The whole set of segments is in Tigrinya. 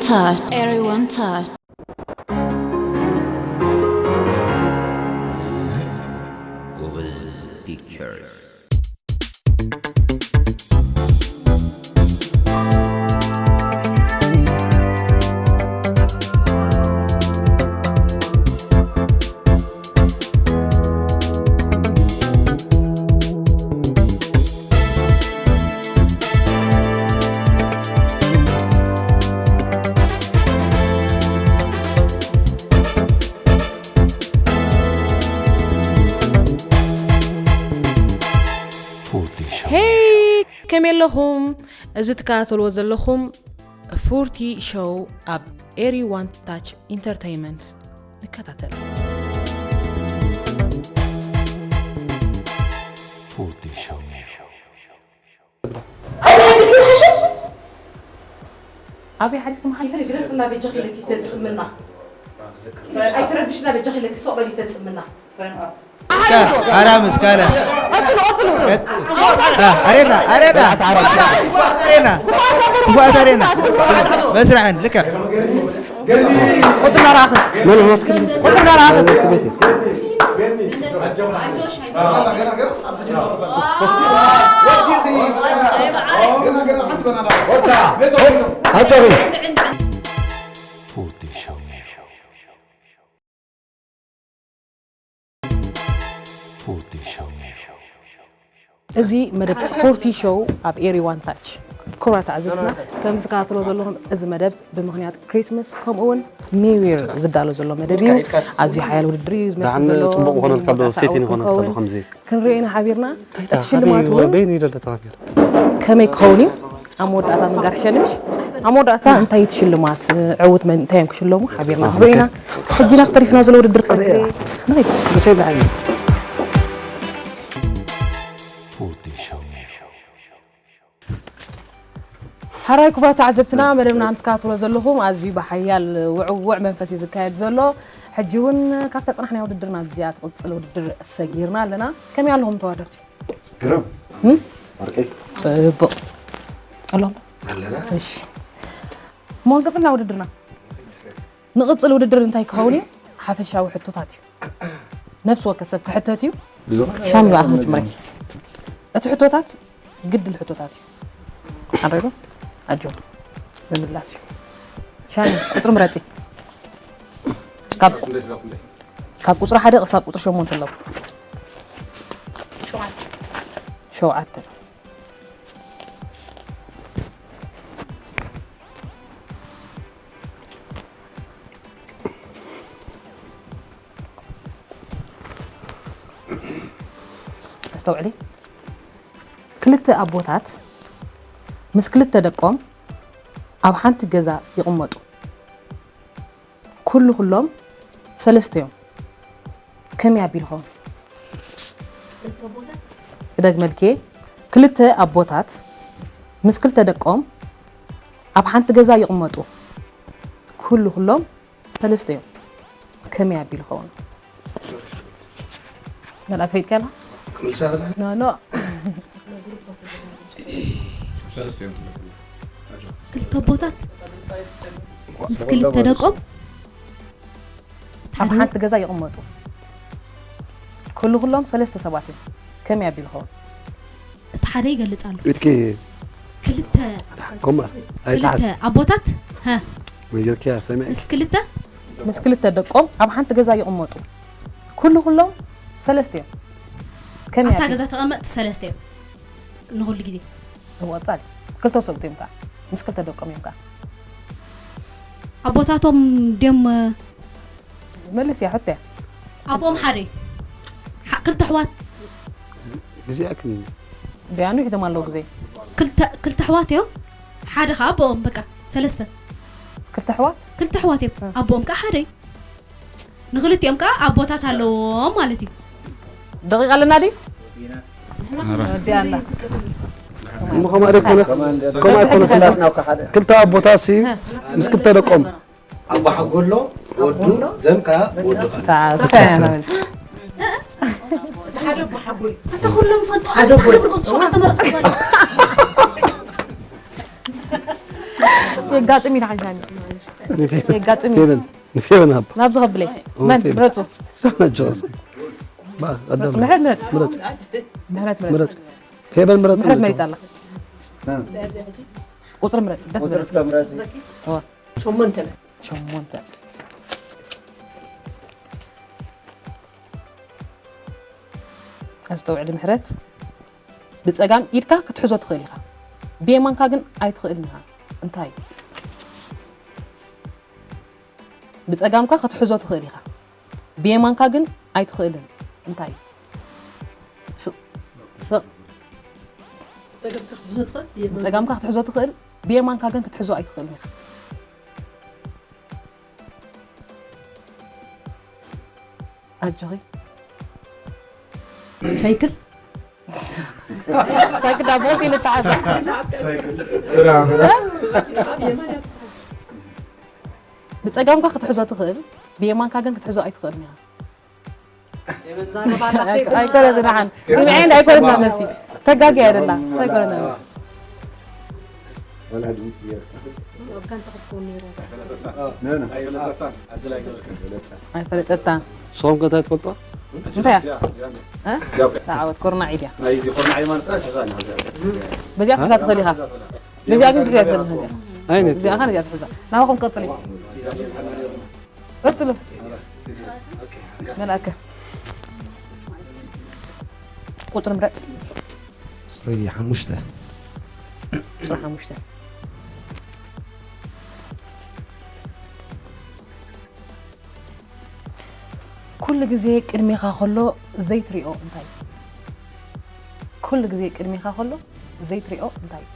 Touch. Everyone touch. ጎበዝ ፒክቸርስ። ሄይ፣ ከመይ ኣለኹም? እዚ ትከታተልዎ ዘለኹም ፉርቲ ሾው ኣብ ኤሪ ዋን ታች ኢንተርተይመንት። ንከታተል። ፎርቲ ሾው። ኣበይ ሓሊፍኩም ሓሊፍኩም? ግደፍና በጃኺ ኢለኪ ተጽምና። ኣይትረብሽና በጃኺ ኢለኪ ስቕ በሊ ተጽምና። حرام اسكالاس ارينا ارينا ارينا كفاءة ارينا مسرعا لك ቁጽሪ ናራኺ ቁጽሪ ናራኺ فورتي شو فورتي شو እዚ መደብ ፎርቲ ሾው ኣብ ኤሪ ዋን ታች። ክቡራት ተዓዘብትና ከም ዝከታተሎ ዘለኹም እዚ መደብ ብምኽንያት ክሪስመስ ከምኡ እውን ኒው ይር ዝዳሎ ዘሎ መደብ እዩ። ኣዝዩ ሓያል ውድድር እዩ ዝመስል ዘሎ። ጽቡቕ ምኾነልካ ዶ ሴቲን ይኾነልካ ዶ ከምዚ? ክንርኢ ኢና ሓቢርና። እቲ ሽልማት እውን በይኑ ይደለ ተኻፊል። ከመይ ክኸውን እዩ? ኣብ መወዳእታ ምንጋር ሕሸኒ ምሽ? ኣብ መወዳእታ እንታይ እቲ ሽልማት? ዕውት መን እንታይ እዮም ክሽለሙ? ሓቢርና ክንርኢ ኢና። ሕጂ ናብ ተሪፍና ዘሎ ውድድር ክንርኢ ኢና። ንኸይድ። ብሰይ ብዓይኒ። فورتي شو ሓራይ ክቡራት ተዓዘብትና መደብና ከም ትከታተልዎ ዘለኹም ኣዝዩ ብሓያል ውዕውዕ መንፈስ እዩ ዝካየድ ዘሎ። ሕጂ እውን ካብታ ጽናሕናያ ውድድርና ብዚኣ ትቕጽል ውድድር ሰጊርና ኣለና። ከመይ ኣለኹም ተወዳደርቲ? ግርም እም? ወርቀይ ጽቡቕ። ኣሎም ኣለና እሺ። እሞ ንቅጽል ናብ ውድድርና። ንቅጽል ውድድር እንታይ ክኸውን እዩ? ሓፈሻዊ ሕቶታት እዩ። ነፍሲ ወከፍ ሰብ ክሕተት እዩ። ሻሚ ብኣኻ ጀምረይ። እቲ ሕቶታት ግድል ሕቶታት እዩ። ሓረዶ ኣጆ ምምላስ እዩ። ሻሚ ቁጽሪ ምረጺ። ካብ ካብ ቁጽሪ ሓደ ክሳብ ቁጽሪ ሸሞንተ ኣለዉ። ሸውዓተ። ኣስተውዕሊ። ክልተ ኣቦታት ምስ ክልተ ደቆም ኣብ ሓንቲ ገዛ ይቕመጡ። ኩሉ ኩሎም ሰለስተ እዮም። ከመይ ኣቢሉ ኸውን? ክደግመልኪ። ክልተ ኣቦታት ምስ ክልተ ደቆም ኣብ ሓንቲ ገዛ ይቕመጡ። ኩሉ ኩሎም ሰለስተ እዮም። ከመይ ኣቢሉ ኸውን? መልኣክ ፈይጥካ ኣላ? ክምልሳ በላ ኖ ኖ። ሰለስተ እዮም። ክልተ ኣቦታት ምስ ክልተ ደቆም ኣብ ሓንቲ ገዛ ይቕመጡ። ኩሉ ኩሎም ሰለስተ ሰባት እዮም። ከመይ ኣቢሉ ኸውን? እቲ ሓደ ይገልጽ ኣሎ። ኢድኪ ክልተ ኮማ ኣይትሓዝ ክልተ ኣቦታት ሀ ወይ ጌርኪያ ሰሚዐ ምስ ክልተ ምስ ክልተ ደቆም ኣብ ሓንቲ ገዛ ይቕመጡ። ኩሉ ኩሎም ሰለስተ እዮም። ከመይ ኣብታ ኣቢሉ? ገዛ ተቐመጥቲ ሰለስተ እዮም። ንኹሉ ግዜ እወ፣ ጻል ክልተ ሰብኡት እዮም ከኣ። ምስ ክልተ ደቆም እዮም ከኣ። ኣቦታቶም ድዮም መልስ እያ፣ ሕቶ እያ። ኣቦኦም ሓደ እዩ። ሓ- ክልተ ኣሕዋት ግዜ ኣክል ቢያኑ ሒዞም ኣለዉ ግዜ። ክልተ ክልተ ኣሕዋት እዮም። ሓደ ኸዓ ኣቦኦም በቃ ሰለስተ ክልተ ኣሕዋት? ክልተ ኣሕዋት እዮም። ኣቦኦም ከዓ ሓደ እዩ። ንክልቲኦም ከዓ ኣቦታት ኣለዎም ማለት እዩ። ደቂቕ ኣለና ድዩ? ወዲኣና። እሞ ከምኡ ኣይኮነ ከምኡ ኣይኮነ ክልተ ኣቦታት ሲ ምስ ክልተ ደቆም ኣቦ ሓጎሎ ወዱ ዘምካ ወዱ ካልእ ተዓሰ ነብስ። ሓደ ኣቦ ሓጎይ እንተ ኩሎም ፈልጡ ሓደ ኣቦ ሸውዓተ መረፅኩ የጋጥም ኢና ሓንሻኒ። ንፌበን። የጋጥም እዩ። ፌበን። ንፌበን ሃባ። ናብዚ ከብለይ ኦ፣ መን ፌበን። ምረፁ። ናጆ። ባ፣ ቀደም። ምሕረት ምረፅ። ምረፅ። ምሕረት ምረፅ። ምረፅ። ፌበን ምረፅ። ምሕረት መሪፃ ኣላ። ቁፅሪ ምረፅ። ደስ ቁፅሪ ዝብል እስከ ምረፅ። እዋ። ሸሞንተ ሸሞንተ። ኣስተውዕሊ ምሕረት። ብፀጋም ኢድካ ክትሕዞ ትኽእል ኢኻ፣ ብየማንካ ግን ኣይትኽእልን ኢኻ። እንታይ? ብፀጋምካ ክትሕዞ ትኽእል ኢኻ፣ ብየማንካ ግን ኣይትኽእልን። እንታይ? ስቕ ስቕ። ብፀጋምካ ክትሕዞ ትኽእል፣ ብየማንካ ግን ክትሕዞ ኣይትኽእልን ኢኻ። ኣጆኺ። ሳይክል ሳይክል ዳቦ ንተዓዘ። ብፀጋምካ ክትሕዞ ትኽእል፣ ብየማንካ ግን ክትሕዞ ኣይትኽእልን ኢኻ። ኣይኮነትን ሓን ስምዐ እንዳ ኣይኮነትና መልሲ ተጋጊ ኣይደላ ኣይኮነትና መልሲ ወላ ድምፂ ጌርካ። ኣብ ጋንታ ክትከውን ነይሩ። ነ፣ ነ። ኣይፈለጠታ ንስኹም ከ እንታይ ትፈልጡ? እንታይ እያ? እ? ተዓወት ኮርና ዒድያ ናይ ዲኾርና ሃይማኖት ጥራይ ተዛኛ። በዚኣ ትሕዛ ትኽእል ኢኻ። በዚኣ ግን ትሕዛ ትኽእል ኢኻ። እዚኣ ዓይነት እዚኣ ኻን እዚኣ ትሕዛ ናባኹም ቀፅሊ። ቀፅሉ። መልኣከ ቁፅሪ ምረፅ። ቁፅሪ ሓሙሽተ። ቁፅሪ ሓሙሽተ። ኩሉ ግዜ ቅድሜኻ ከሎ ዘይትሪኦ እንታይ እዩ? ኩሉ ግዜ ቅድሜኻ ከሎ ዘይትሪኦ እንታይ እዩ?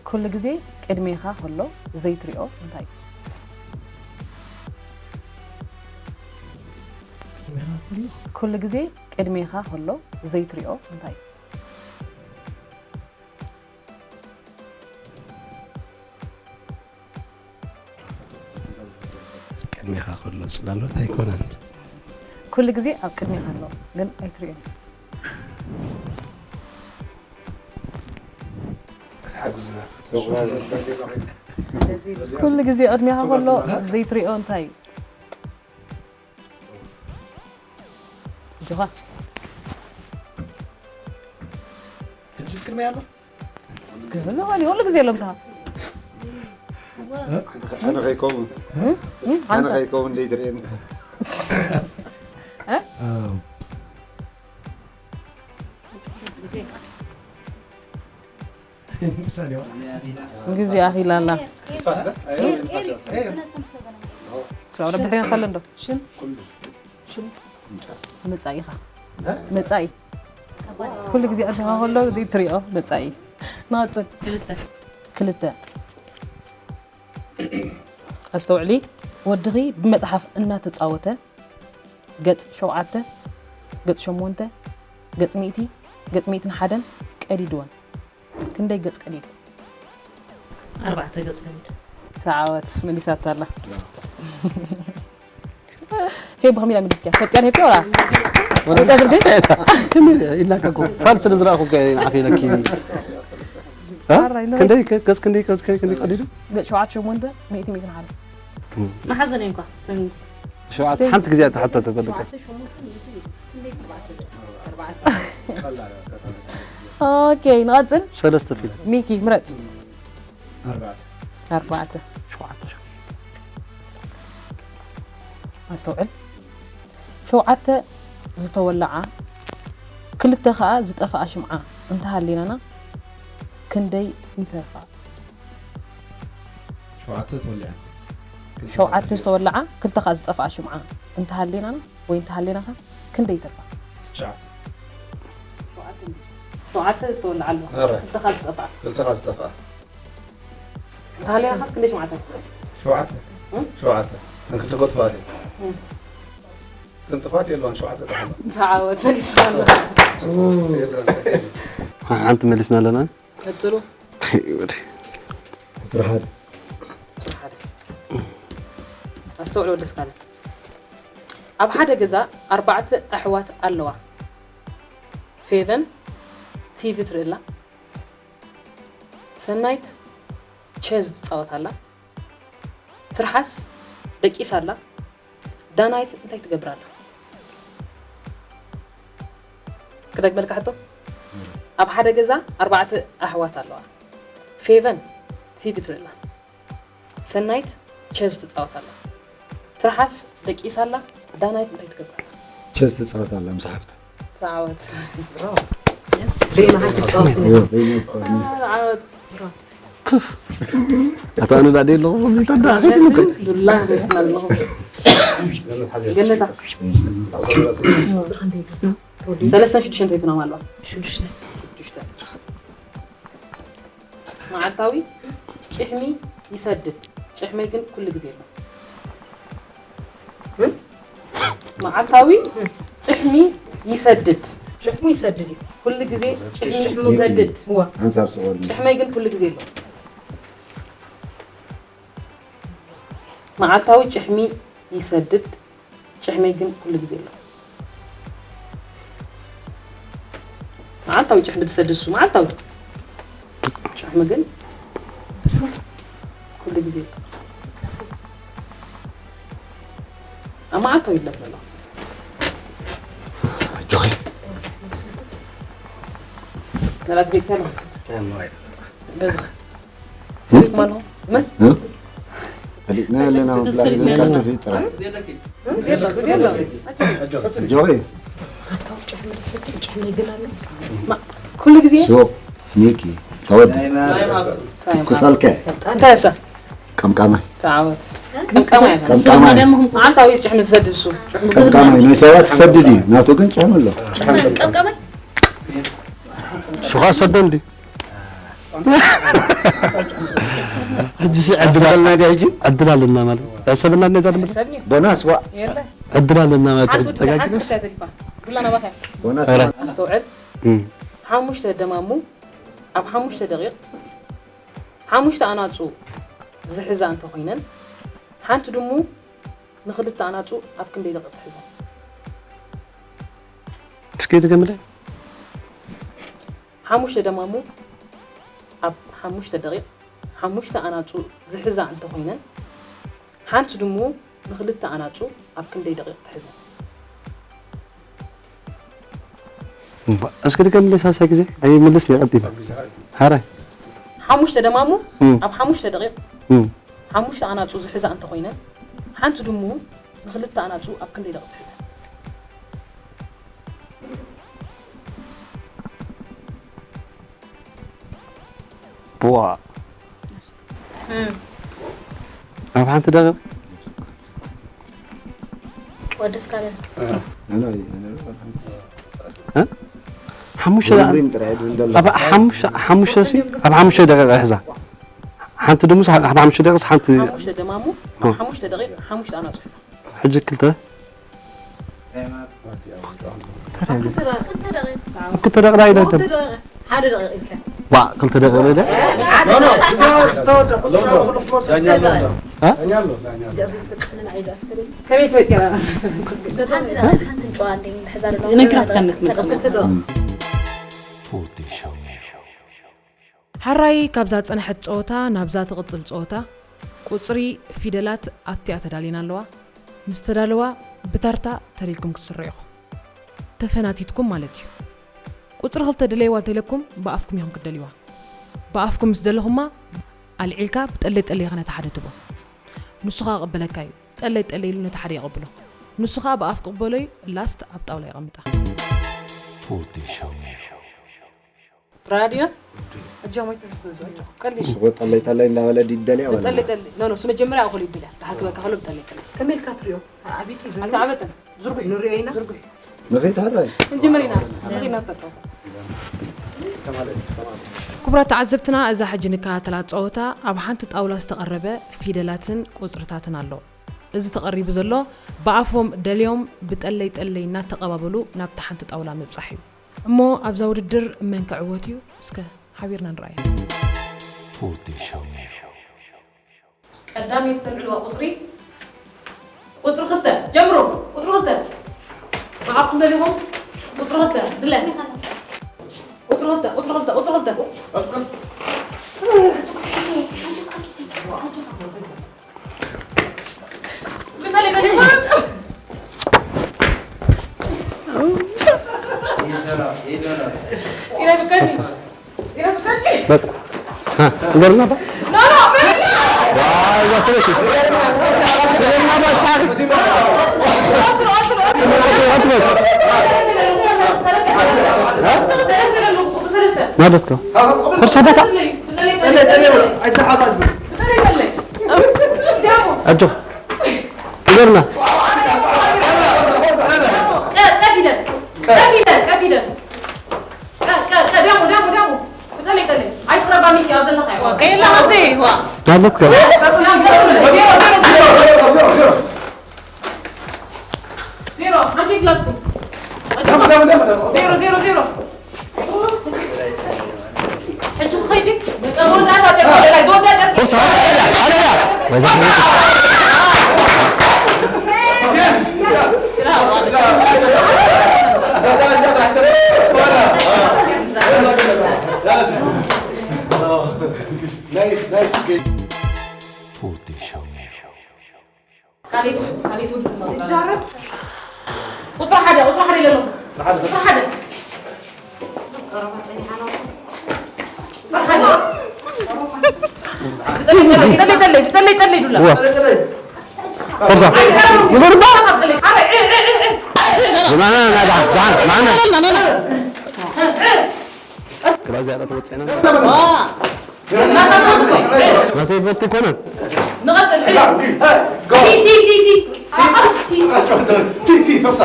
ኩሉ ግዜ ቅድሜኻ ከሎ ዘይትሪኦ እንታይ እዩ? ኩሉ ግዜ ቅድሜኻ ከሎ ዘይትሪኦ እንታይ እዩ? ቅድሜኻ ከሎ ፅላሎት ኣይኮነን። ኩሉ ግዜ ኣብ ቅድሜኻ ኣሎ ግን ኣይትሪኦን። ኩሉ ግዜ ቅድሜኻ ከሎ ዘይትሪኦ እንታይ እዩ? ጆኻ ሕጂ ቅድሚ ኣሎ ክህሉ ኸኒ ኩሉ ግዜ ኣሎ ምሳኻ። ኣነ ከይከውን እም? ኣነ ሓንሳ ከይከውን ደይትርእየኒ። ግዜ ኣኺላ ኣላ። ክሳብ ረብሕ ሪና ከሎ እንዶ መጻኢኻ መጻኢ ኩሉ ግዜ ኣድኻ ከሎ ትሪኦ መጻኢ። ንቐጽል። ክልተ። ኣስተውዕሊ፣ ወድኺ ብመጽሓፍ እናተጻወተ ገጽ ሸውዓተ፣ ገጽ ሸሞንተ፣ ገጽ ሚእቲ፣ ገጽ ሚእትን ሓደን ቀዲድወን። ክንደይ ገጽ ቀዲዱ? ኣርባዕተ ገጽ ቀዲዱ። ተዓወት፣ መሊሳታ ኣላ። ፌብ ብኸመይ ኢላ መሊስኪያ? ሰጥያን ሄብኪ ወላ? ወላ ተብል ግን? ከመይ ኢላካ እኮ ሳልስ ስለ ዝረኣኹ ከ ንዓኺ ኢለኪ። እ? ኣራይ፣ ንበይ። ክንደይ ከ- ከስ ክንደይ ከስ ክንደይ ክንደይ ቀዲዱ? ገጽ ሸውዓተ ሸሞንተ ሚእቲ ሚእትን ሓደን። መሓዘን እየ እንኳ። ሸውዓተ ሓንቲ ግዜ ተሓተተ በልካ። ኦኬ፣ ንቐጽል። ሰለስተ ፊልም። ሚኪ ምረጽ። ኣርባዕተ ኣርባዕተ። ሸውዓተ። ኣስተውዕል። ሸውዓተ ዝተወለዓ ክልተ ኸኣ ዝጠፍኣ ሽምዓ እንተሃሊናና ክንደይ ይተርፋ? ሸውዓተ ተወሊዐ ሸውዓተ ዝተወለዓ ክልተ ኸኣ ዝጠፍኣ ሽምዓ እንተሃሊናና ወይ እንተሃሊናኻ ክንደይ ይተርፋ? ትሽዓተ ሸውዓተ ዝተወለዓ ኣለዋ ኣረ። ክልተ ኸኣ ዝጠፍኣ ክልተ ኻስ ጠፍኣ እንተሃሊናኻስ ክንደይ ሽምዓ ተርፋ? ሸውዓተ እም? ሸውዓተ እንክልተ ጎ ጥፋት እዩ እም። ግን ጥፋት የለዋን ሸውዓተ ጠፍኣ ተዓወት መሊስካ ኣሎ። ሓንቲ መሊስና ኣለና። ቀጽሉ። ቁፅሪ ሓደ ኣስተውዕል ወደስካለ ኣብ ሓደ ገዛ ኣርባዕተ ኣሕዋት ኣለዋ። ፌቨን ቲቪ ትርኢ ኣላ። ሰናይት ቸዝ ትጻወት ኣላ። ትርሓስ ደቂስ ኣላ። ዳናይት እንታይ ትገብር ኣላ? ክደግመልካ ሕቶ? ኣብ ሓደ ገዛ ኣርባዕተ ኣሕዋት ኣለዋ። ፌቨን ቲቪ ትርኢ ኣላ። ሰናይት ቸዝ ትጻወት ኣላ። ትርሓስ ደቂስ ኣላ። ዳናይት እንታይ ትገብር ኣላ? ቸዝ ትጻወት ኣላ ምስ ሓፍታ። ተዓወት። ሪኢና ሓንቲ ትጻወት እዮ፣ በይኑ ይጻወት። ተዓወት። ኣታ ኣነ ዳደ ኣለኹ ከምዚ ተዳ ኣኺድኒ እኮ። ዱላ ገይርና ኣለኹ። ገለታ። ሰለስተን ሽዱሽተን ተሪፍና ኣለዋ። ሽዱሽተ። መዓልታዊ ጭሕሚ ይሰድድ። ጭሕመይ ግን ኩሉ ግዜ ኣሎ። መዓልታዊ ጭሕሚ ይሰድድ። ጭሕሙ ይሰድድ እዩ። ኩሉ ግዜ ጭሕሚ ይሰድድ። እዋ ሓንሳብ ሰወር። ጭሕመይ ግን ኩሉ ግዜ ኣሎ። መዓልታዊ ጭሕሚ ይሰድድ። ጭሕመይ ግን ኩሉ ግዜ ኣሎ። መዓልታዊ ጭሕሚ ዝሰድድ እሱ መዓልታዊ ጭሕሚ ግን ኩሉ ግዜ ኣሎ። ኣብ መዓልታዊ ይብለክ ዘሎ። ኣጆኺ። መላት ቤት ከሎ በዚ ማለት ምን ፈሊጥና ኣለና ምፍላጥ ግን ካብ ተፈጥራ። ግዜ ኣሎ ግዜ ኣሎ። ኣጆኺ። ጭሕሚ ግን ኣሎ። ኩሉ ግዜ ሶ ኒኪ ተወድስ ትኩሳልከ ተሳ ቀምቃማ ተዓወት። ቀምቃማይ ቀምቃማይ መዓልታዊ ጭሕሚ ዝሰድድ እሱ ቀምቃማይ ናይ ሰባት ትሰድድ እዩ ናቱ ግን ጭሕሚ ኣሎ። ቀምቀማይ ሱኻ ሰዶ እንዲ ሕጂ ሲ ዕድል ኣሰበልና ዲ ሕጂ ዕድል ኣለና ማለት ዕሰብና ነዛ ድማ ሰብኒ ቦናስ ዋ የለ ዕድል ኣለና ማለት ሓንቲ ሕጂ ተጋጊ ሓንቲ ተሪፋ ዱላ ናባኻ ቦናስ ኧረ። ዋ ኣስተውዕል። እም። ሓሙሽተ ደማሙ ኣብ ሓሙሽተ ደቂቕ ሓሙሽተ ኣናጹ ዝሕዛ እንተኾይነን ሓንቲ ድሙ ንኽልተ ኣናጹ ኣብ ክንደይ ደቂቕ ትሕዛ? እስኪ ድገምለ ሓሙሽተ ደማሙ ኣብ ሓሙሽተ ደቂቕ ሓሙሽተ ኣናጹ ዝሕዛ እንተኾይነን ሓንቲ ድሙ ንኽልተ ኣናጹ ኣብ ክንደይ ደቂቕ ትሕዛ? እስኪ ድገምለ ሳልሳይ ግዜ ኣይምልስ ሊቐጢ ሃራይ ሓሙሽተ ደማሙ እም፣ ኣብ ሓሙሽተ ደቂቕ እም። ሓሙሽተ ኣናጹ ዝሕዛ እንተኾይነን ሓንቲ ድሙ ንኽልተ ኣናጹ ኣብ ክንደይ ደቂቕ ትሕዛ? ብዋ ኣብ ሓንቲ ደቂቕ ወደስ ካለ ሓሙሽተ ሪም ጥራይ ድንደላ ኣብ ሓሙሽተ ሓሙሽተ ሲ ኣብ ሓሙሽተ ደቂቕ ይሕዛ ሓንቲ ድሙስ ኣብ ሓሙሽተ ደቂቕ ሓንቲ ሓሙሽተ ደማሙ ኣብ ሓሙሽተ ደቂቕ ሓሙሽተ ኣናጹ ሒዛ ሕጂ ክልተ ክልተ ደቂቕ ክልተ ደቂቕ ዳይ ደደም ሓደ ደቂቕ ኢልካ ዋ ክልተ ደቂቕ ደ ከመይ ትፈልጥያ? ሕራይ ካብዛ ዝጸንሐት ጸወታ ናብዛ ትቕጽል ጸወታ ቁጽሪ ፊደላት ኣትያ ተዳልየን ኣለዋ። ምስ ተዳለዋ ብታርታ ተር ኢልኩም ክትስርዑ ኢኹም። ተፈናቲትኩም ማለት እዩ። ቁጽሪ ክልተ ድለይዋ እንተኢለኩም ብኣፍኩም ኢኹም ክትደልይዋ። ብኣፍኩም ምስ ደለኹማ ኣልዒልካ ብጠለይ ጠለይ ኢኻ ነቲ ሓደ ትቦ። ንሱ ኸኣ ክቕበለካ እዩ። ጠለይ ጠለይ ኢሉ ነቲ ሓደ የቐብሎ። ንሱ ኸኣ ብኣፍ ክቕበሎ እዩ፣ ላስት ኣብ ጣውላ የቐምጣ። ራድዮ ኣጆ ሞይ ተዝፈዞ ኣጆ ቀልሽ ሽጎ ጠለይ ጠለይ እንዳበለ ድደልያ ወላ ጠለይ ጠለይ ኖ ኖ እሱ መጀመሪያ ኣኹል ይድልያ ታሕቲ በቃ ኸሎ ጠለይ ጠለይ ከመይ ኢልካ ትሪኦ? ዓቢቱ እዩ ዘሎ። ኣታ ዓበጠን ዝርጉ ንሪኦ ኢና። ዝርጉ ንኸይድ ሃራይ እንጀመር ኢና ንኸይድ ናብ ጠጠው ክቡራት ተዓዘብትና እዛ ሕጂ ንከታተላ ጸወታ ኣብ ሓንቲ ጣውላ ዝተቐረበ ፊደላትን ቁጽርታትን ኣሎ። እዚ ተቐሪቡ ዘሎ ብኣፎም ደልዮም ብጠለይ ጠለይ እናተቐባበሉ ናብታ ሓንቲ ጣውላ ምብጻሕ እዩ። እሞ ኣብዛ ውድድር መን ክዕወት እዩ? እስከ ሓቢርና ንረኣዮ። ቀዳመይቲ ተልዕልዋ ቁጽሪ ቁጽሪ ክልተ ጀምሩ። ቁጽሪ ክልተ ብኣፍኩም ደሊኹም ቁጽሪ ክልተ ድለ ቁጽሪ ክልተ ቁጽሪ ክልተ ቁጽሪ ክልተ በቃ። ሀ፣ ንገሩና ባ። ዋይ፣ ዋ፣ ስለሽ። ንገሩና ባ፣ ሳሪ። ኣትበል። ማለት ነው። ኮርሳ ዳታ። ኣጆ። ንገሩና። ቀ፣ ቀ ፊደል። ቀ ፊደል፣ ቀ ፊደል። ቀ፣ ቀ፣ ቀ፣ ዳሞ፣ ዳሞ፣ ዳሞ። ብጠለይ፣ ጠለይ። ኣይትቕረባኒ፣ ኣብ ዘለኻዮ። የላ፣ ኣብዚ፣ ዋ። ማለት ነው። ዜሮ፣ ዜሮ፣ ዜሮ። ዜሮ፣ ሓንቲ ይግለጽኩ። ዜሮ፣ ዜሮ፣ ዜሮ። ሕጂ ክኸይድ እዩ። መጠን ወዳእታ ደርጊ፣ ወደ ላይ፣ ወዳእታ ደርጊ። ካልኣይቲ፣ ካልኣይቲ ውድድር ማለት እዩ። ይጃረብ። ቁፅሪ ሓደ፣ ቁፅሪ ሓደ ኢለ ኣለኹ። ቁፅሪ ሓደ። ቁፅሪ ሓደ። ብጠለይ፣ ጠለይ፣ ብጠለይ፣ ብጠለይ፣ ብጠለይ፣ ዱላ። እዋ። ፎርሳ። ኣይትቀርቡ። ይበል እባ። ብጠለይ። ኣረ፣ ዕ፣ ዕ፣ ዕ፣ ዕ። ንዓና፣ ንዓና፣ ንዓና፣ ንዓና። ዕ፣ ዕ። ክላ ዝያዳ ተወፅአና። ዋ። ናተይ ቦቲ ኮነ። ንቐጽል፣ ሕጂ። ቲ፣ ቲ፣ ቲ፣ ቲ። ቲ። ቲ፣ ቲ፣ ፈርሳ።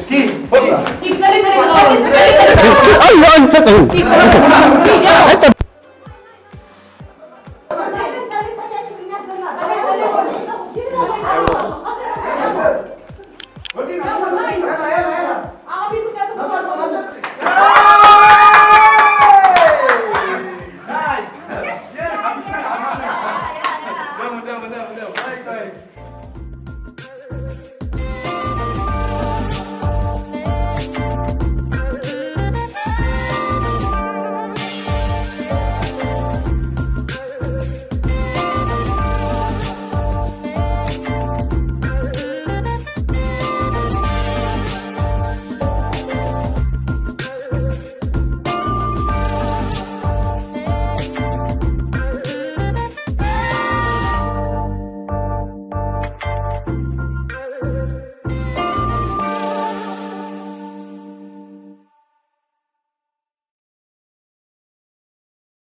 ቲ፣ ፈርሳ። ቲ፣ ተለይ፣ ተለይ፣ ተለይ፣ ተለይ፣ ተለይ። ኣይ፣ ኣይ፣ ተለይ። ቲ፣ ቲ፣ ቲ፣ ቲ።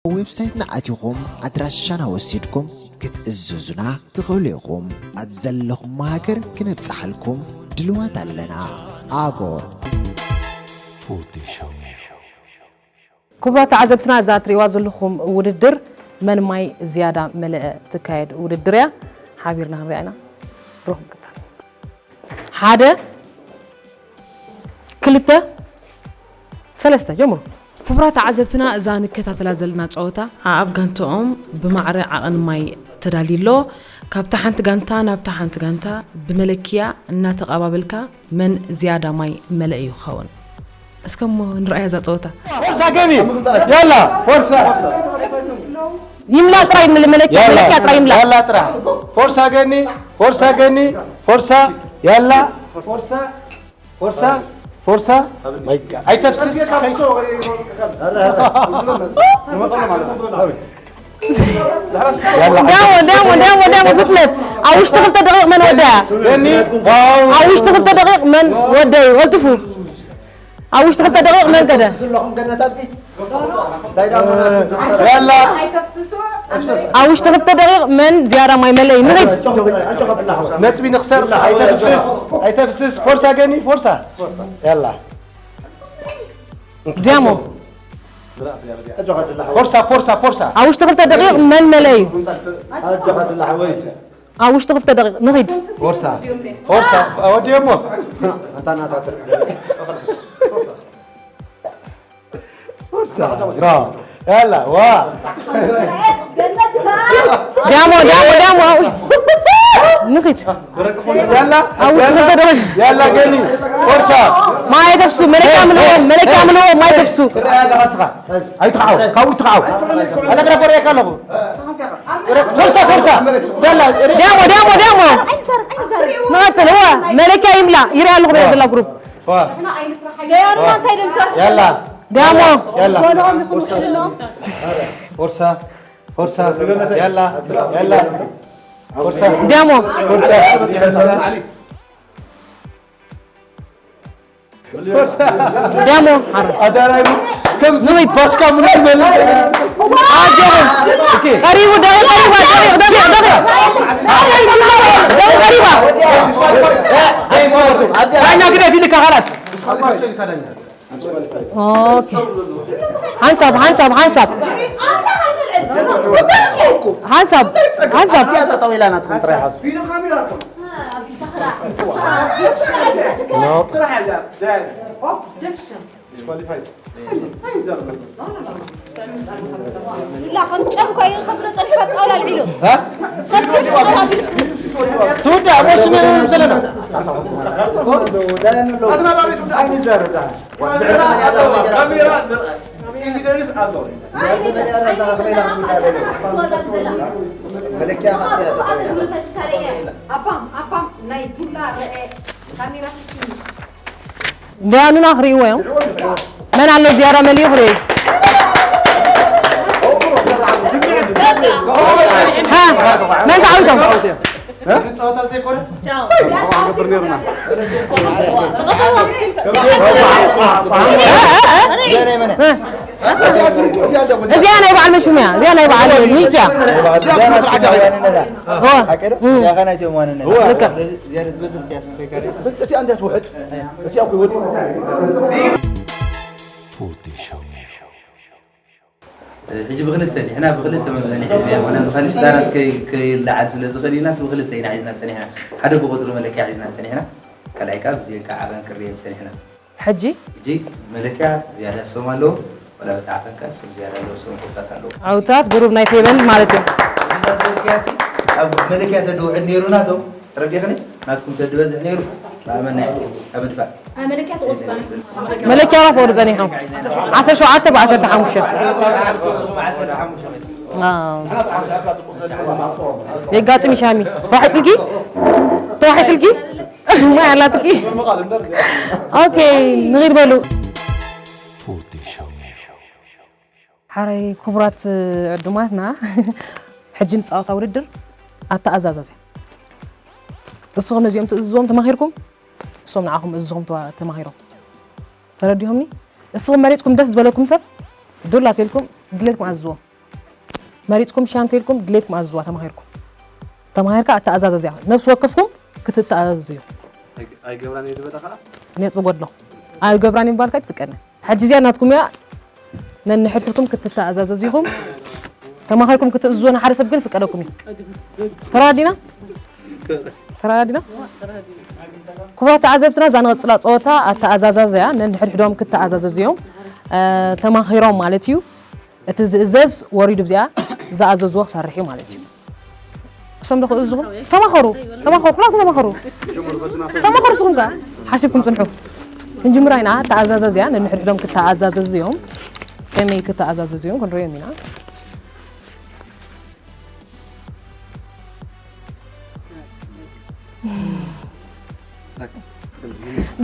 ዌብሳይትና ኣቲኹም ኣድራሻና ወሲድኩም ክትእዝዙና ትኽእሉ ኢኹም። ኣብ ዘለኹም ሃገር ክነብጽሓልኩም ድልዋት ኣለና። ኣጎር። ክቡራት ተዓዘብትና፣ እዛ እትርእይዋ ዘለኹም ውድድር መን ማይ ዝያዳ መለአ ትካየድ ውድድር እያ። ሓቢርና ክንሪኣ ኢና። ብሩኽ ምክታል። ሓደ፣ ክልተ፣ ሰለስተ፣ ጀምሩ። ክቡራት ተዓዘብትና፣ እዛ ንከታተላ ዘለና ጸወታ፣ ኣኣብ ጋንታኦም ብማዕረ ዓቐን ማይ ተዳልዩ ኣሎ። ካብታ ሓንቲ ጋንታ ናብታ ሓንቲ ጋንታ ብመለኪያ እናተቐባበልካ መን ዝያዳ ማይ መለአ እዩ ክኸውን። እስከ እሞ ንርኣያ እዛ ጸወታ። ፎርሳ ገኒ፣ ያላ፣ ፎርሳ። ይምላ ጥራይ፣ መለ-፣ መለኪያ፣ ያላ፣ መለኪያ ጥራይ ይምላ። ያላ ጥራ። ፎርሳ ገኒ፣ ፎርሳ ገኒ፣ ፎርሳ፣ ያላ፣ ፎርሳ፣ ፎርሳ፣ ፎርሳ። ማይ ጋ-፣ ኣይተፍስስ። ያላ፣ ዳሞ፣ ዳሞ፣ ዳሞ፣ ዳሞ፣ ፍጥነት። ኣብ ውሽጢ ክልተ ደቂቕ መን ወደያ? ገኒ፣ ዋው። ኣብ ውሽጢ ክልተ ደቂቕ መን ወደዩ? ቀልጥፉ። ኣብ ውሽጢ ክልተ ደቂቕ መን ከደ? ያላ። ኣብ ውሽጢ ክልተ ደቂቕ መን ዝያዳ ማይ መለይ? ንኺድ። ነጥቢ ንኽሰር፣ ኣይተፍስስ፣ ኣይተፍስስ። ፎርሳ ገኒ፣ ፎርሳ። ያላ። ዲያሞ። ፎርሳ፣ ፎርሳ፣ ፎርሳ። ኣብ ውሽጢ ክልተ ደቂቕ መን መለዩ? ኣብ ውሽጢ ክልተ ደቂቕ ንኺድ። ፎርሳ፣ ፎርሳ፣ ወዲኦሞ። ፎርሳ፣ ብራቮ። ያላ፣ ዋ። ዳሞ፣ ዳሞ፣ ዳሞ፣ ኣብ ውሽጢ። ንኺድ። ያላ ኣብኡ ያላ ትኸደረ። ያላ ገኒ ፎርሳ ማይ ተፍሱ፣ መለኪያ ምልዎ፣ መለኪያ ምልዎ፣ ማይ ተፍሱ። ትረአ ኣለኻ እስኻ። ኣይትኸዓው፣ ካብኡ ይትኸዓው። ኣታ ግዳ ፈሪያካ ኣለኹ። ፎርሳ ፎርሳ ያላ ዲያሞ፣ ዲያሞ፣ ዲያሞ። ንቐጽል፣ እወ፣ መለኪያ ይምላ። ይርኣ ኣለኹ በይ ዘላ ግሩፕ። ያላ ዲያሞ። ያላ ፎርሳ ፎርሳ ያላ ያላ ፎርሳ ዲያሞ። ፎርሳ ፎርሳ ኣዳራይ ከም ዝዊት ፋስካ ሙሉ መልስ ኣጆኹም። ቀሪቡ፣ ደቂቕ ቀሪባ፣ ደቂቕ፣ ደቂቕ፣ ደቂቕ። ደቂቕ ቀሪባ። ዳኛ ግደፍ ኢልካ ካላስ ኦኬ። ሓንሳብ፣ ሓንሳብ፣ ሓንሳብ። ሓንሳብ፣ ሓንሳብ። እዚኣ ጠጠው ኢላ ናትኩም ጥራይ ሓዙ። ላ ከም ጨንኮ እዩ ከብሎ ጸኒሑ ኣብ ጣውላ ኣልዒሉ ትውዳእ መሽነ ዘለና ኣይንዘርዳ ካሜራ ንርኣ ኤቪደንስ ኣሎ ኣባም ኣባም ናይ ዱላ ረአ ካሜራ ትስኒ ደያኑና ክርእይዎ እዮም። መን ኣሎ ዝያዳ መሊኡ ክርእዩ። ሃ፣ መን ተዓዊቶም? እዚኣ ናይ በዓል መሽሙ እያ። እዚኣ ናይ በዓል ሚኪ እያ። እዋ። ልክዕ። ሕጂ ብክልተ ንሕና ብክልተ መምዘኒ ሒዝና ኢና። ምክንያቱ ካልእ ሽጋራት ከይ- ከይለዓል ስለ ዝኽእል ኢልናስ ብክልተ ኢና ሒዝና ጸኒሕና። ሓደ ብቁጽሪ መለክያ ሒዝና ጸኒሕና። ካልኣይ ከኣ ብዜካ ዓቐን ክርየን ጸኒሕና። ሕጂ ሕጂ መለክያ ዝያዳ ሰም ኣለዎ። ወላ በቲ ዓቐን ከኣ ሰም ዝያዳ ኣለዎ። ሰም ኮታት ኣለዎ። ዓውታት ግሩብ ናይ ፌበን ማለት እዩ። እዛ መለክያ ሲ ኣብ መለክያ ተድውዕል ነይሩ ናቶም ተረዲኽኒ ናትኩም ተድበዝሕ ነይሩ። ንኣመና ኣብ ድፋዕ መለኪያ ተቆጽራ መለኪያ ፎር ጸኒሖም ዓሰርተ ሸውዓተ ብዓሰርተ ሓሙሽተ የጋጥም ሻሚ ተዋሒጥልኪ ተዋሒጥልኪ ማይ ኣላትኪ ኦኬ ንኺድ በሉ ሓራይ ክቡራት ዕዱማትና ሕጂ ንፃወታ ውድድር ኣተኣዛዛዝ እያ እስኹም ነዚኦም ትእዝዝዎም ተማኺርኩም እሶም ንዓኹም እዝኹም ተማሂሮም ተረዲኹምኒ እስኹም መሪፅኩም ደስ ዝበለኩም ሰብ ዱላ ተልኩም ድሌትኩም ኣዝዝዎም መሪፅኩም ሻም ተልኩም ድሌትኩም ኣዝዝዋ ተማሂርኩም ተማሂርካ ኣተኣዛዘዝያ ነብሲ ወከፍኩም ክትተኣዛዘዙ እዩ ኣይገብራን እየ ዝበለ ከዓ ነጥቢ ጎድሎ ኣይገብራን ይባልካ ኣይትፍቀድን ሕጂ እዚኣ ናትኩም እያ ነንሕድሕድኩም ክትተኣዛዘዙ ኢኹም ተማኺርኩም ክትእዝዞ ንሓደ ሰብ ግን ፍቀደኩም እዩ ተራዲና ተራዲና ክቡራት ተዓዘብትና እዛ ንቐፅላ ፀወታ ኣተኣዛዛዘያ ነንሕድሕዶም ክተኣዛዘዙ እዮም ተማኺሮም ማለት እዩ እቲ ዝእዘዝ ወሪዱ ብዚኣ ዝኣዘዝዎ ክሰርሕ እዩ ማለት እዩ እሶም ዶ ክእዝኹም ተማኸሩ ተማኸሩ ኩላኩም ተማኸሩ ተማኸሩ ስኹም ከ ሓሲብኩም ፅንሑ ክንጅምራ ኢና ተኣዛዛዝያ ነንሕድሕዶም ክተኣዛዘዙ እዮም ከመይ ክተኣዛዘዙ እዮም ክንሪኦም ኢና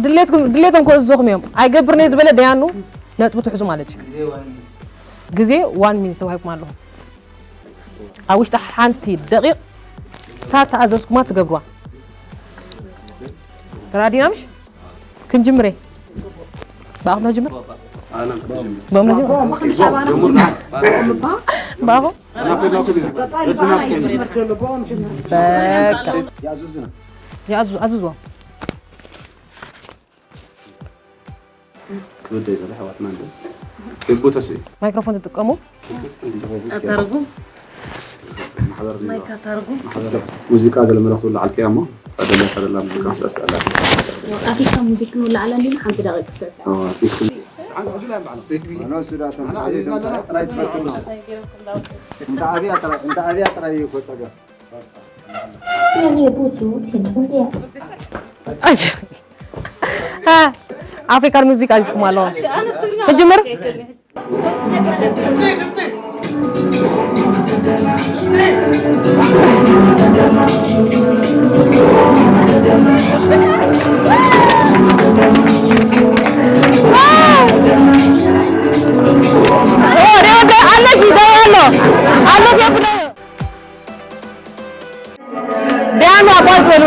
ድሌትኩም ድሌቶም ክእዝዞኹም እዮም ኣይገብርን እየ ዝበለ ደያኑ ነጥቡ ትሕዙ ማለት እዩ ግዜ ዋን ሚኒት ተዋሂብኩም ኣለኹም ኣብ ውሽጢ ሓንቲ ደቂቕ እታ ተኣዘዝኩማ ትገብርዋ ተራዲና ምሽ ክንጅምር እየ ብኣኹም ነጅምር ብኣኹም ነጅምር ብኣኹም በቃ ያዙዝና ያዙ ኣዝዝዎም ክብደይ ዘሎ ኣሕዋትና እንዶ ኬቡ ተስኢ ማይክሮፎን ትጥቀሙ ኣታርጉም ማሕበር ማይክ ኣታርጉም ሙዚቃ ገለ መልእኽቲ ውላዓልከያ እሞ ኣደለያ ከለላ ሙዚቃ ስዕስዕ ኣላ ኣፊካ ሙዚክ ንውላዓላ እንዲና ሓንቲ ደቂቅ ክስዕስዕ ዲስክ ኖ ሱዳ ተምሳሌ ጥራይ ትፈትኖ እንተ ኣብያ ጥራይ እንተ ኣብያ ጥራይ እዩ እኮ ጸገም 电力不足，请充电。 ኣይ፣ ሃ፣ ኣፍሪካን ሙዚቃ ሒዝኩም ኣለኹም። ክጅምር? ኦ፣ ሪኦ፣ ኣለኪ፣ ደው ኣሎ። ኣሎ፣ ቴፕ ደው። ዳያኑ ኣቋርጥ በሉ።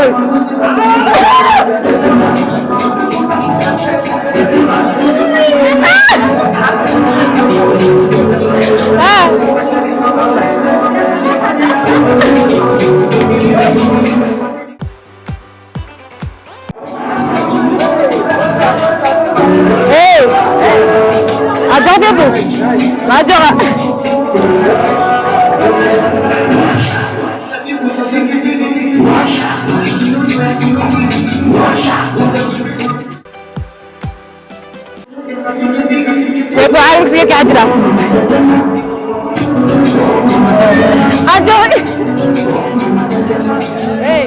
Hey! ኣጆኻ ቴቡ። ኣጆኻ። ቴቡ፣ ዓርቢ ክስገርካ ሕጂ ደኣ። ኣጆኺ። ኤይ።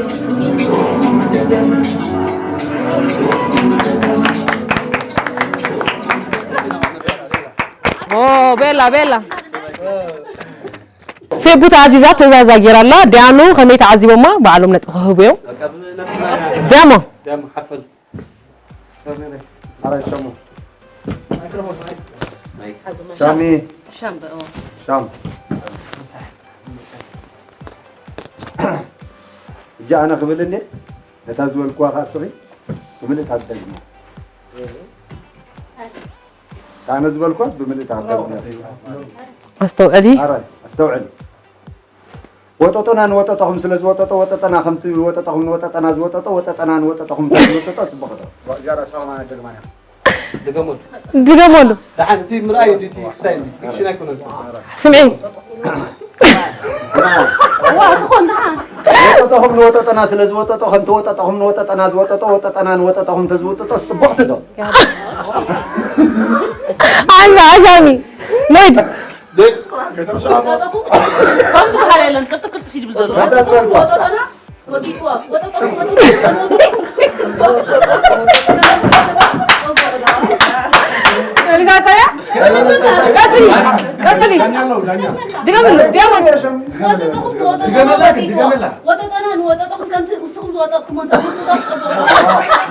ኦ፣ ቤላ፣ ቤላ። ፌቡ ተኣዚዛ፣ ትእዛዛ ጌራ ኣላ። ዲያኑ ከመይ ተዓዚቦማ? ባዕሎም ነጥቢ ክህቡ እዮም። ደሞ። ደሞ ሓፈል። ኣረ ሸሙ። ሻሚ። ሻም በ-፣ ኦ። ሻም። ሕጂ ኣነ ክብል እንዴ? ነታ ዝበልኩዋ ኸዓ ስኺ ብምልእታ ትደግማ። እታ ኣነ ዝበልኩዋስ ብምልእታ ትደግማ። ኣስተውዕሊ። ኣረ፣ ኣስተውዕሊ። ወጠጦና ንወጠጦኹም ስለ ዝወጠጦ፣ ወጠጠና ከምቲ ወጠጦኹም ንወጠጠና ዝወጠጦ፣ ወጠጠና ንወጠጦኹም ስለ ዝወጠጦ፣ ጽቡቕ ዶ? እዚኣ ራእሳ ከማን ኣይደግማን እያ። ድገመሉ። ድገመሉ። ደሓን፣ እቲ ምርኣይ እዩ፣ እቲ ስታይል እዩ። ፊክሽን ኣይኮነን። ስምዒ። ዋ፣ ትኾን ደሓን። ወጠጦኹም ንወጠጠና ስለ ዝወጠጦ፣ ከምቲ ወጠጦኹም ንወጠጠና ዝወጠጦ፣ ወጠጠና ንወጠጦኹም ተዝውጥጦ፣ ጽቡቕቲ ዶ? ኣዛ፣ ኣዛሚ። ሎይድ። ከምቲ በሃል የለን፣ ቅርጥቅርጥ ይብል ዘሎ። ወጠጦና ወጢጥዋ፣ ወጠጦና ወጢጥዋ። መሊሳታ እያ? ቀጽሊ፣ ቀጽሊ። ድገምሉ፣ ድገምሉ። ወጠጦኹም ንወጠጦና ድገመላ፣ ወጢጥዋ። ድገመላ። ወጠጦና ንወጠጦኹም ከምቲ ንስኹም ዝወጠጥኩሞ እንተዝውጥጦ ጽቡቕ።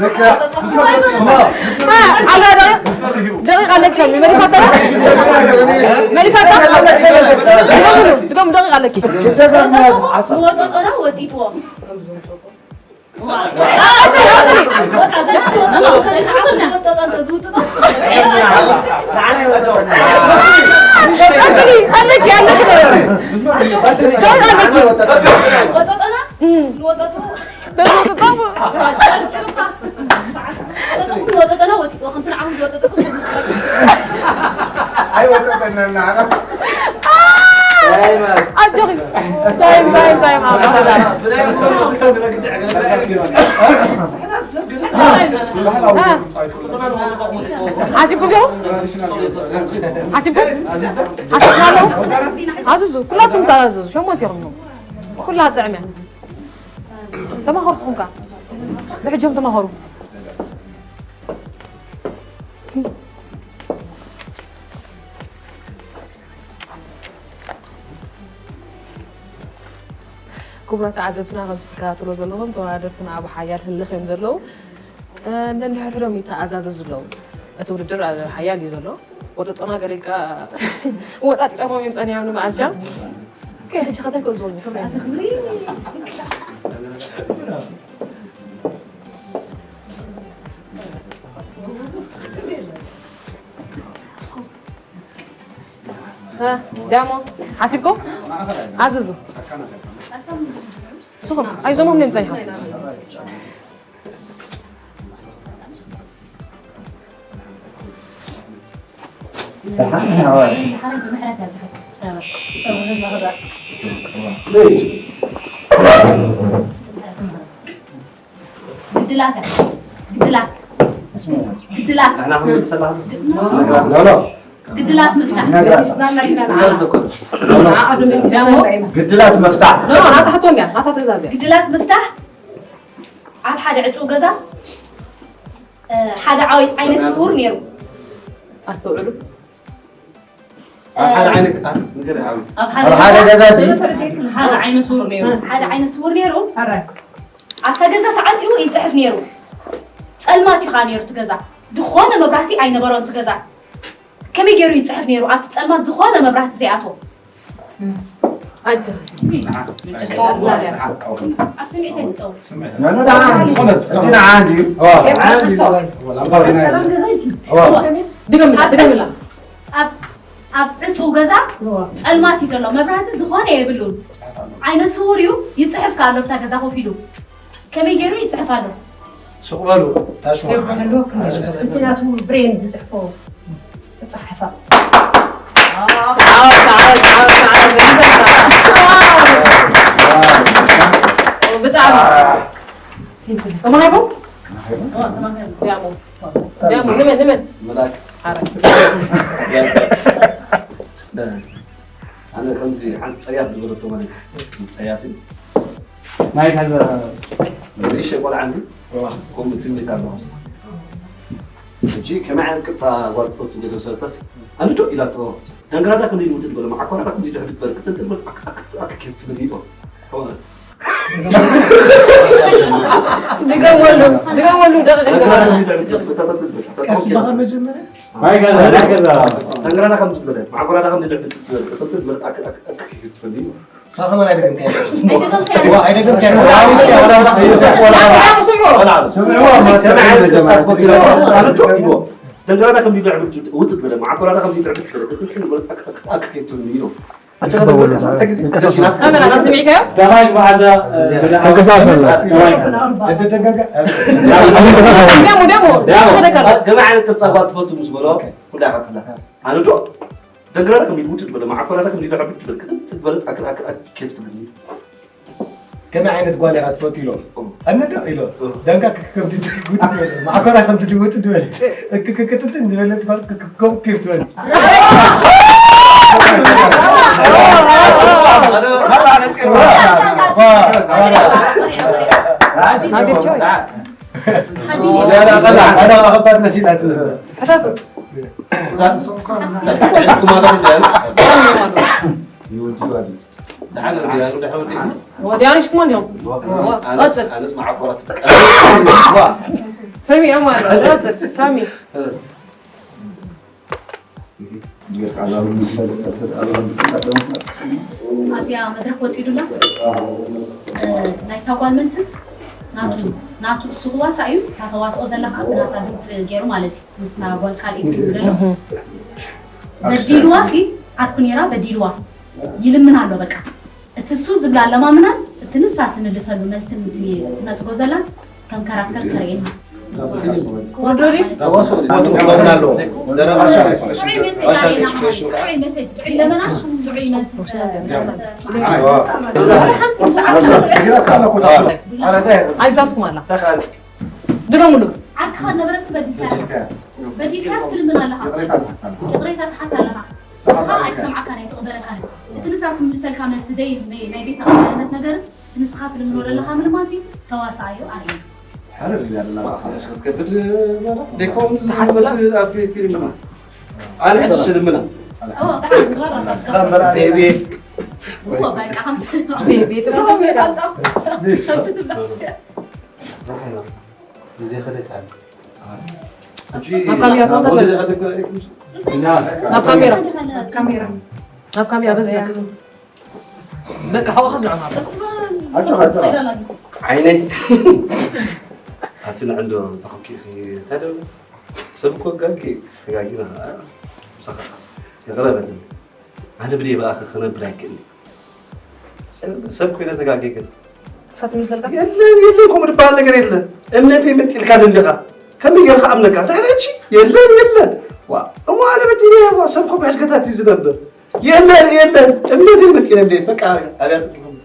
ልክዕ። ምስ መግለጺ፣ ምስ መግለጺ። ኣ፣ ኣላ ዶ? ምስ መግለጺ። ደቂቕ ኣለኪ፣ ሻሚ፣ መሊሳታ? መሊሳታ? ድገምሉ፣ ድገም፣ ደቂቕ ኣለኪ። ወጠጦኹም ንወጠጦና ወጢጥዎ። ቀጽሊ፣ ኣለኪ፣ ኣለኪ። ደቂቕ ኣለኪ። ወጠጦና ንወጠጡ ወጠጠና ወጢጥዋ፣ ከምቲ ንዓኹም ዝወጠጠኩም። ኣይወጠጠናን ንዓና። ኣጆኺ። ታይም፣ ታይም፣ ታይም፣ ኣብ ሓሲብኩም ዲኹም? ሓሲብኩም? ሓሲብኩም ኣለኹም? ኣዝዙ። ኩላትኩም ተኣዘዙ። ሸሞንተ ኢኹም። ኩላ ጥዕም እያ። ተማኸሩ ንስኹም ከኣ። ብሕጆም ተማኸሩ። ክቡራት ተዓዘብትና፣ ከምዚ ትከታተልዎ ዘለኹም ተወዳደርትና ኣብ ሓያል ህልኽ እዮም ዘለዉ። እ፣ ነንሕድሕዶም ይተኣዛዘዙ ኣለዉ። እቲ ውድድር ኣብ ሓያል እዩ ዘሎ። ወጠጦና ገለ ኢልካ ወጣጢጦሞም እዮም ጸኒሖም ንመዓልሻ። ኦኬ፣ ሕጂ ከታይ ክእዝዞ እዩ፣ ከመይ? እ፣ ዳሞ፣ ሓሲብኩም? ኣዝዙ። ንስኹም፣ ኣይዞሞም እዮም ጸኒሖም። ደሓን፣ ሓወይ። ግድላት፣ ግድላት። ግድላት። ንሕና ክንብል ሰላም። ኖ፣ ኖ። ግድላት ምፍታሕ። ነግራት። መሊስና ኢና ኢና ንዓና። ንዓኣ ዶ መሊስና ኢና ኢና። ግድላት ምፍታሕ። ኖ፣ ናታ ሕቶ እንድያ፣ ናታ ትእዛዝ እያ። ግድላት ምፍታሕ። ኣብ ሓደ ዕፁው ገዛ እ፣ ሓደ ዓወይ ዓይነ ስውር ነይሩ። ኣስተውዕሉ። ኣብ ሓደ ዓይነት ቃል ንገር ዓው ኣብ ኣብ ሓደ ገዛ ሲ ሓደ ዓይነ ስውር ነይሩ። ሓደ ዓይነ ስውር ነይሩ። ኣብታ ገዛ ተዓፂኡ ይፅሕፍ ነይሩ። ፀልማት እዩ ከዓ ነይሩ እቲ ገዛ። ዝኾነ መብራህቲ ኣይነበሮን እቲ ገዛ። ከመይ ገይሩ ይፅሕፍ ነይሩ ኣብቲ ፀልማት ዝኾነ መብራህቲ ዘይኣትዎ? ኣጆ ኣብ ስምዒት ኣይትጠው። ያኖ ደሓ ዝኾነ ሕጂ ደሓ እንድዩ ሰላም ገዛይኪ። ድገምላ ድገምላ። ኣብ ኣብ ዕፁው ገዛ ፀልማት እዩ ዘሎ። መብራህቲ ዝኾነ የብሉን። ዓይነ ስውር እዩ። ይፅሕፍ ከ ኣሎ ኣብታ ገዛ ኮፍ ኢሉ። ከመይ ገይሩ ይፅሕፍ ኣሎ? ሱቕ በሉ ታሽዋ እቲ ናቱ ብሬን ዝፅሕፎ ፃሓፋ ዓወት ዓወት ዓወት ዓወት መሊሰካ። ብጣዕሚ ሲምፕል ተማሂሩ። ዲያሞ ዲያሞ ንመን ንመን መላክ ዓረ ኣነ ከምዚ ሓንቲ ፀያፍ ዝበለቶ ማለት እዩ። ፀያፍ እዩ። ማይክ ሐዘ ንእሽተይ ቆልዓ እንዲ ከምኡ ትምኒት ኣለዎ። ሕጂ ከመይ ዓይነት ቅርፃ ጓል ትፈቱ ገለ ሰበተስ ኣንዶ ኢላቶ ዳንግራዳ ከምዚ ልውጥድ በለ መዓኮራዳ ከምዚ ድሕሪ ትበል ክትንጥል በል ኣክኬት ትብል ኢሎ ድገመሉ ድገመሉ ደቂቕ ቀስ በኻ መጀመርያ ማይክ ሐዘ ማይክ ሐዘ ዳንግራዳ ከምዚ በለ መዓኮራዳ ከምዚ ድሕሪ ትበል ክትንጥል በል ኣክኬት ትብል ኢሎ ሳኸ መን ኣይደገምካዮ ኣይደገምካዮ። ዋ ኣይደገምካዮ ዋ ውስጥ ዋ ውስጥ ስምዑ ስምዕዋ ከመይ ዓይነት ቅርፃ ትፈቱ ኢላቶ ኣንዶ ኢሎ ዳንግራዳ ከምዚ ድሕሪ ውጥድ በለ መዓኮራዳ ከምዚ ድሕሪ ትበል ክትንጥል በል ኣክኬት ትብል ኢሎ ኣመና ስሚዕካዮ ተማይ መዓዛ ተንቀሳቀሰላ። ተደጋጋ ደሞ ደሞ ተደከረ ከመይ ዓይነት ቅርፃ ጓል ትፈቱ ምስ በሎ ኩላ ይሓትና ኣነ ዶ ደንግራዳ ከም ይውጭ ትበለ መዓኮራዳ ከም ይልዕብ ትበል ክትበል ኣክል ኣክል ኣክል ትብል ከመይ ዓይነት ጓል ኢኻ ትፈቱ ኢሎም ኣነዶ ኢሎ ዳንጋ ክከብድ ጉድ ትበል ማዕኮራ ከም ትድወጥ ትበል እክክክትትን ዝበለት ጓል ክከብ ኬፍ ትበል ከባድ መሲላት ወዲያኖች ክማን እዮም ቀጽል ኣነስ መዓኮራት ሰሚዖም ኣሎ ቀጽል ሳሚ ኣብዚኣ መድረክ ወፂዱላ ናይታ ጓል መልሲ ናቱ ናቱ እሱ ክዋሳ እዩ። እታ ተዋስኦ ዘላ ከዓ ብናታ ድምፂ ገይሩ ማለት እዩ። ምስታ ጓል ካልእ ይብሎ በዲልዋ ሲ ዓርኩ ነይራ በዲልዋ ይልምን ኣሎ በቃ እቲ እሱ ዝብላ ኣለማምናን እቲ ንሳ ትምልሰሉ መልስን እቲ ትነፅጎ ዘላ ከም ካራክተር ተርእየና። ኣይዛትኩም ኣላ ድገሙሉ ዓርክኻ ነበረስ በዲልካ በዲልካስ ትልምን ኣለኻ ይቕሬታ ትሓት ኣለኻ ንስኻ ኣይትሰምዓካን ኣይትቕበለካን እቲ ንሳ ትምልሰልካ መልሲ ደይ ናይ ቤት ኣቕባልነት ነገርን ንስኻ ትልምኖ ዘለኻ ምልማሲ ተዋሳኣዮ ኣርእዩ ሕርር ኢላ ደላ ክትከብድ ዴኮም ዝሓስበላ ኣብ ፊልም ኣነ ሕጂ ስልምና ቤቢ ቤቢ ትብሎ እዚ ክልተ ናብ ካሜራ ትወጣ ናብ ካሜራ ናብ ካሜራ በዚ በቃ ሓውኻ ዝልዕም ኣሎ ዓይነይ ኣቲ ንዕንዶ ተኸኪእኺ እንታይ ደብለ ሰብ እኮ ጋጊ ተጋጊና ምሳኻ ይቕረ በለኒ ኣነ ብደይ ብኣኺ ክነብር ኣይክእልኒ ሰብ ኮይነ ተጋጊ ግን እሳት ምሰልካ የለን የለን ከምኡ ዝበሃል ነገር የለን እምነተይ ምንጢልካኒ እንዲኻ ከመይ ገይርካ ኣምነካ ድሕሪ ሕጂ የለን የለን ዋ እሞ ኣነ በዲነ ዋ ሰብ ኮ ብሕድገታት እዩ ዝነብር የለን የለን እምነተይ ምንጢለ እንዴት በቃ ኣብያ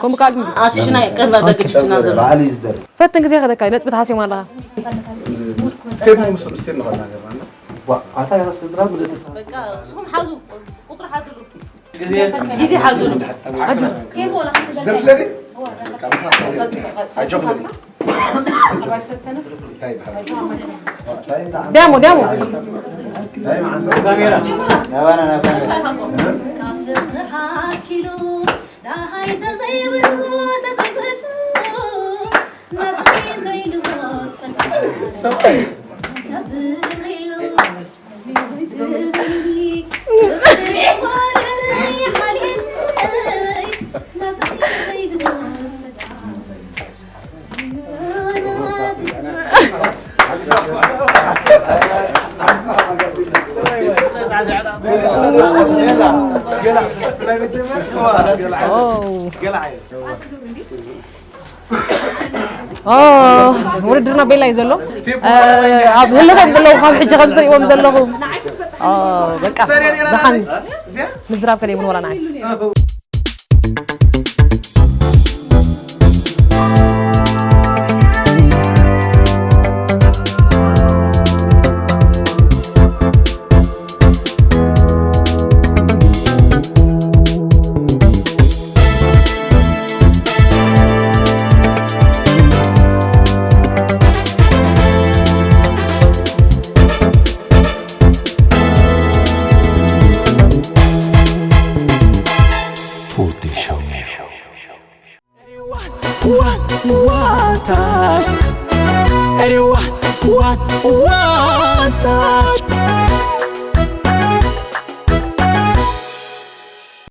ከምኡ ካልእ ኣሽና ቀርባ ዘግድስና ዘሎ። በዓል እዩ ዝደርፍ። ፈትን ግዜ ከደካ ነጥቢ ተሓሲቦም ኣለኻ። ቴፕ ምስ ምስቴር ንኸና ገርና። ዋ፣ ኣታ ያላ ስድራ ብለተ በቃ እሱም ሓዙ፣ ቁጥሪ ሓዙሉ። ግዜ ሓዙሉ። ኣጆ። ደፍለግ? በቃ ምሳኻ ኣጆ። ዲያሞ፣ ዲያሞ። ውድድርና ቤላ እዩ ዘሎ። ኣብ ህልኸም ዘለዉ ካብ ሕጂ ከም ዝሪእዎም ዘለኹ በቃ ደሓን ምዝራብ ከለ ይብን ወላ ንዓይ።